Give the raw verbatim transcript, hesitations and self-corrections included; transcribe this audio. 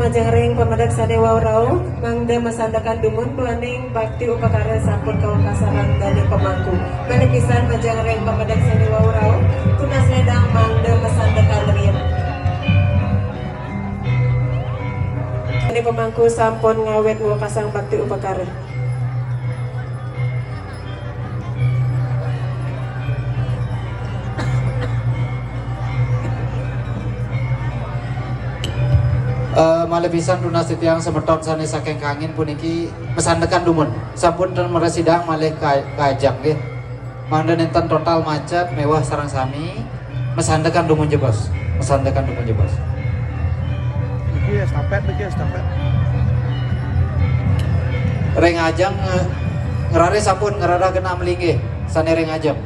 Majeng ring pamedek sane wau rauh, mangda masandekan dumun duaning bakti upakara sampun kawekasan daning pemangku. Malih pisan majeng ring pamedek sane wau rauh, tunas ledang mangda masandekan riin. Daning pemangku sampun ngawit ngwekasang bakti upakara. Eh, malih pisan tunas titiang semeton sane saking Kangin puniki masandekan dumun. Sampun ten mresidang malih ka-, kajang nggih. Mangda nenten total macet miwah sareng sami masandekan dumun jebos. Masandekan dumun jebos. Niki estafet, niki estafet. Ring ajeng, eh, ngrare sampun ngradah genah melinggih sane ring ajeng.